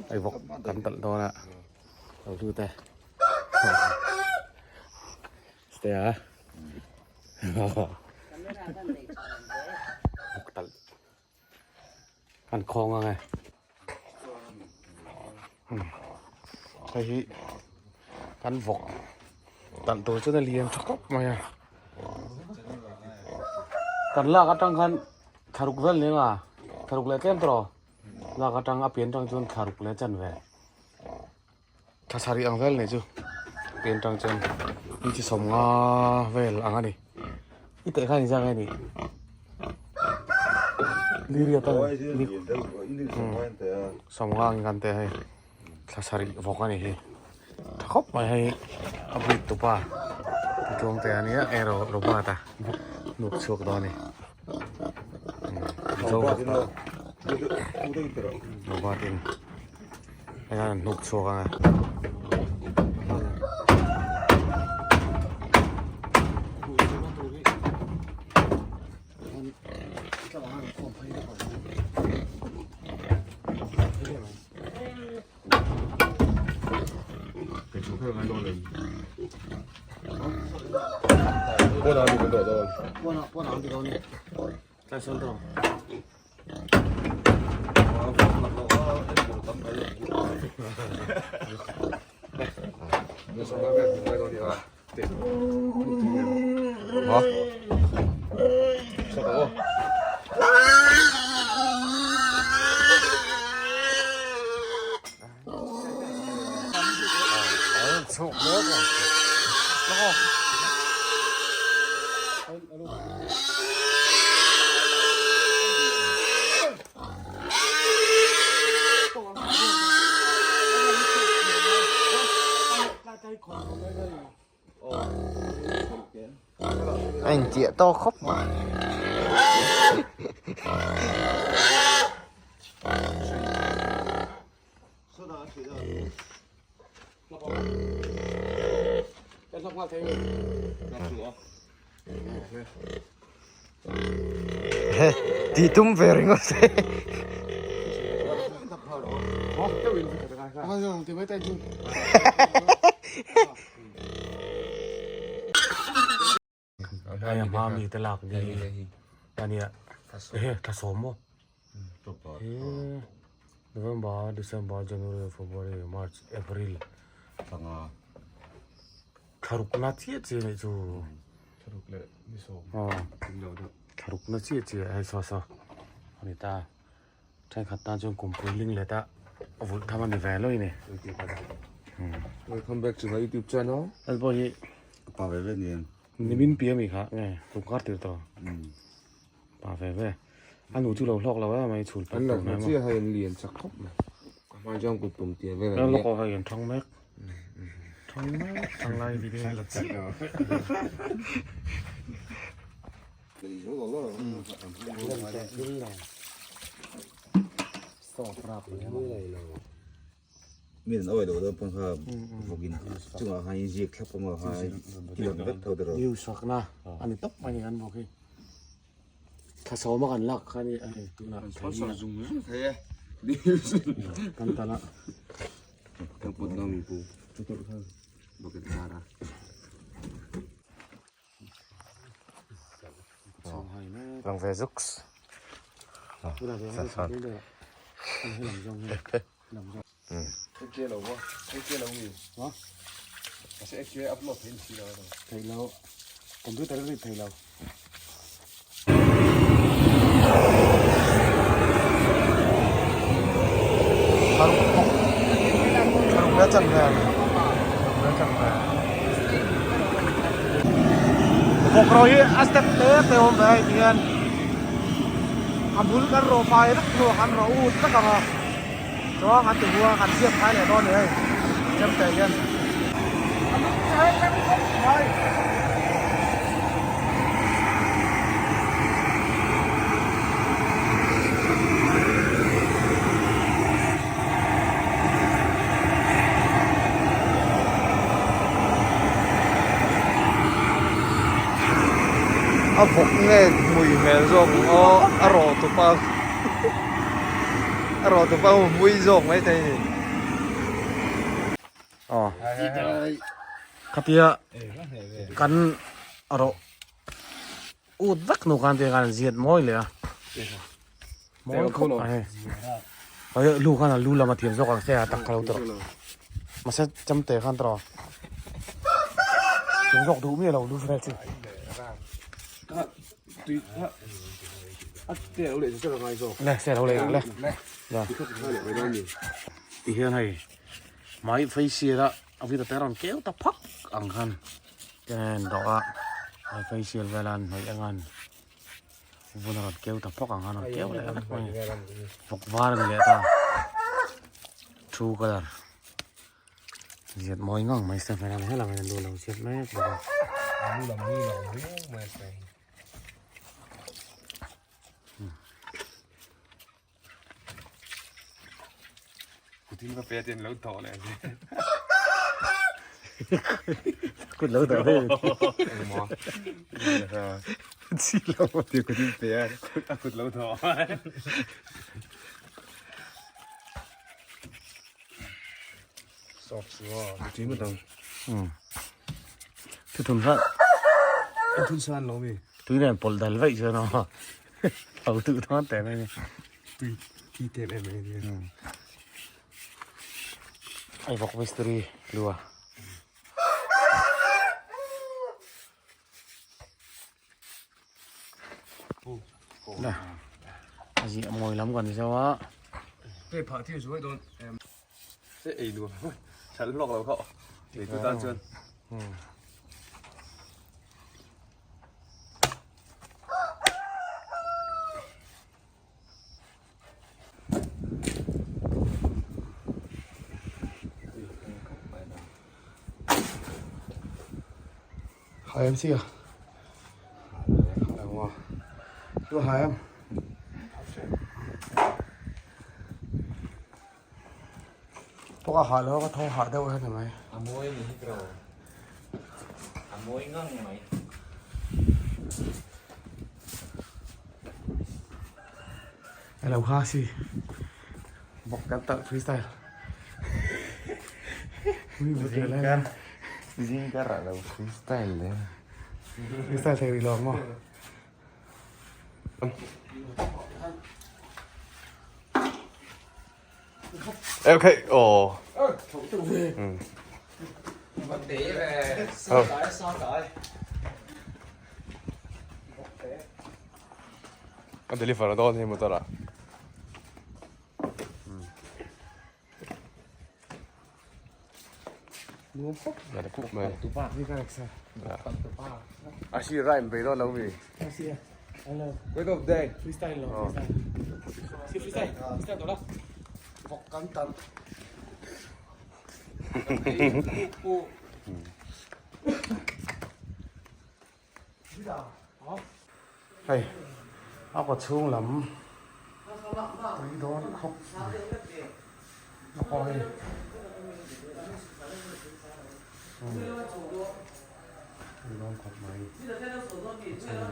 Hei vawk kan talh dawn a lo lut e Ste a vawk talh kan khawng ang e hei hi kan vawk talh tur chuan a lian tha khawp mai a kan lak atang khan thlaruk vel nia nga thlaruk leh tlem tawh lak atang a pian tang chuan thlaruk leh chan ve thla sarih ang vel nei chu pian tang chuan inchi sawmnga vel ang a ni i teh khan inzak nge ni liria ta sawmnga ang kan teh hei thla sarih vawk a ni hi tha khawp mai hei a breed tupa tluang te ania ero robot a nuk chhuak dawn a ni Robot in hei an hnuk chhuak ang e. A inchiah tawk khawp mai. Tih tum ve ringawt se. Hei a hma mi te lak ni ania ehe thla sawm maw November December January February March April thla ruk na chiah chiah anih chu thla ruk na chiah chiah hei saw saw ani ta. Thenkhat tan chuan kum pui ling let a vulh tham a ni ve lo ini. Welcome back to my YouTube channel. Hei pawh hi pa ve ve ni em. Nimin pi ami kha nge tum kar tir tawh. Pa ve ve. A nu chu lo hlawk lo em mai chhul An la hna chiah hei an lian chak khawp mai. Ka hmai chuan kut tum tia vel an ni. Lawk hei an thang mek. Thang mek thang lai video la chiah. Min an awih loh dawn pawn kha vawkin chungah khan in ziak thlap emaw kha i lang vek tho tawh. News fakna a ni tawp mai kan bawk hi. Thla sawma kan lak kha ni a tunah Sponsor zung zung thei e. News. Kan tala. Kan put lo mi pu. Bucket kara. Lang ve zuks. Vawk ro hi a step te te awm ve hei ti hian a bul kan rawh fai vek hnuah kan rawh ut vek ang a chuan kan ti hua kan siam phai leh dawn a ni hei chem teh hian a lung chhe rem khawp mai. A vawk nge hmui hmel zawk ang aw a rawh tupa a rawh tupa hmui zawk maithei a ni. Aw. Khatia kan rawh ut vek nu khan te khan ziat mawi leh a. Mawi khawp mai. Hei lu khan a lu lam a thiam zawk ang se a tak kha lo tawrh. Mahse chamte khan tawrh thiam zawk duh miah lo lu vel chu. Le se lo leh le. Ti hian hei mai facial a a vita te rawn keu ta phak ang khan ken rawh a hmai facial vel a an hnawih ang an vun a rawn keu ta phawk ang khan a rawn keu leh vek mai vawk var a ni leh ta two colour ziat mawi ngang mai step ah hian helam hian lu a lo ziat mek bawk a. Kutin ka pe ten lo tawh leh si. Kut lo tawh leh. Engmaw? Chi lo. Ti kutin pe a a kut lo tawh. Soft si aw. Tui ma dang. Thu thun sa. Thun san lo mi. Tui nen pawlh dal vaih chuan aw. Ho duh dawn teh mai ni. Tui thi tep em em ni. Ai vawk mystery lua. Na. A ziah mawi lam kan zo a. Hei phah thil zuai dawn em. Se ei nuam thal hlawk lo kha ei tu tan chuan. Hai em sia. Lu hai em. Pawh a hah lo a ka tho hah deuh a ni mai. A mawi a ni hi bro. A mawi ngang mai. Hello kha si. Bawk kan talh freestyle. Zingkar zingkar ah lo freestyle le. Freestyle thei rih lo ang maw. Okay, oh. A deliver a dawn hei motor ah. A si rhyme ve dawn lo mi. Wake up day. Freestyle lo freestyle. Si freestyle. Freestyle tawh la. Vawk kan tam. Hei a kaw chhung lam tui dawn khawp mai a kaw hei tui dawn khawp mai a chhung.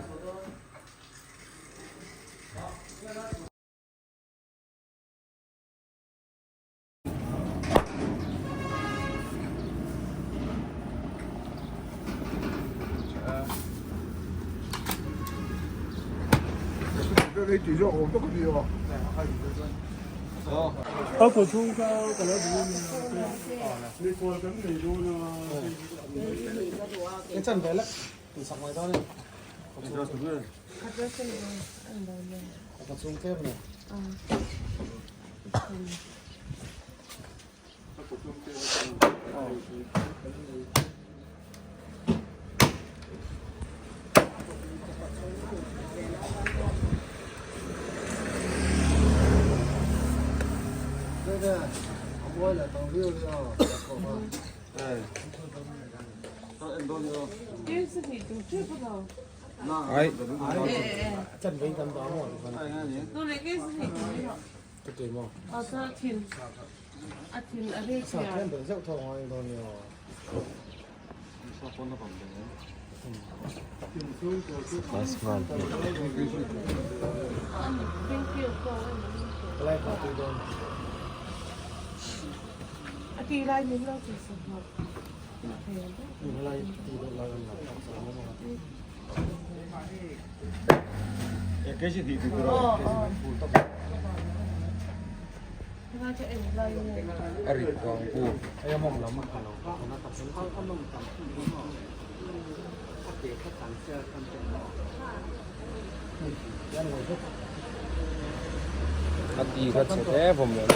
A ti kha chhe hle vawm leh a.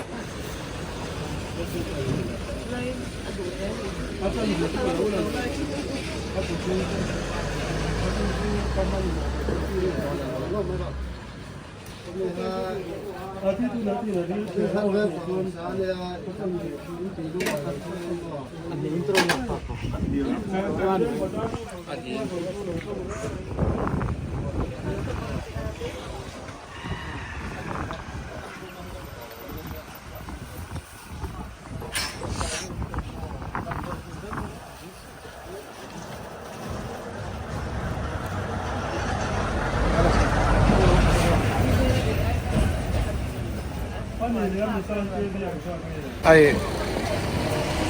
Ai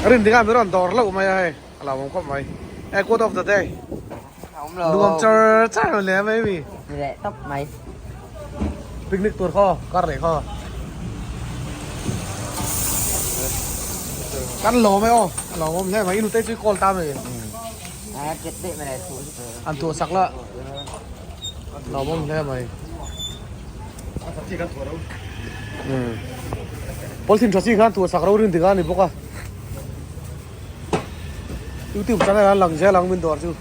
rin ding a mi rawn dawr loh mai a hei a lo awm khawp mai e quote of the day nuam char char le mai mi leh tawp mai picnic tur khaw kar leh khaw kan lawm e aw a lo awm hle mai i nute chu i call ta mai an tuah sak la lawm awm hle mai pawlthin tha chi khan tuah sak ro rin dik a ni bawk a youtube channel an lang zel ang min dawr chu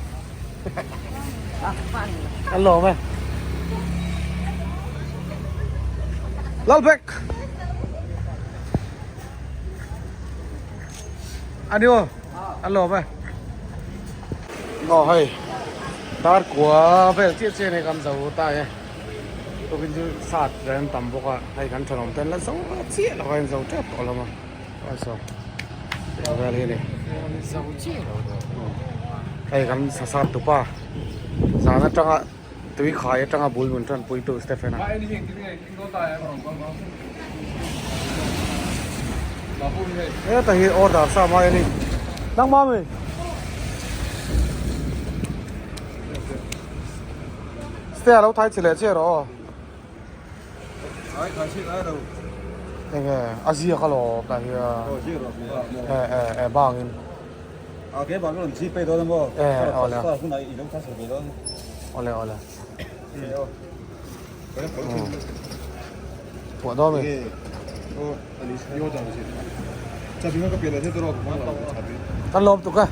an lawm e Lalbek ani aw an lawm e aw hei dar kua vel chiah chiah nei kan zo ta e tukin chu sat vel an tam bawk a hei kan thenawm te an la zo chiah lo a in zo tep tawh lo a. Hei kan sasat tupa zan atanga tui khai atanga bul mun tan pui tu Stephen a. Heta hi order sa mai a ni. Nangmah mi? Ste a lo thai chi leh chiah rawh aw. Enge a ziak alawm tah hian e e e bangin e awle awle awle puah dawn mi kan lawm tuk e.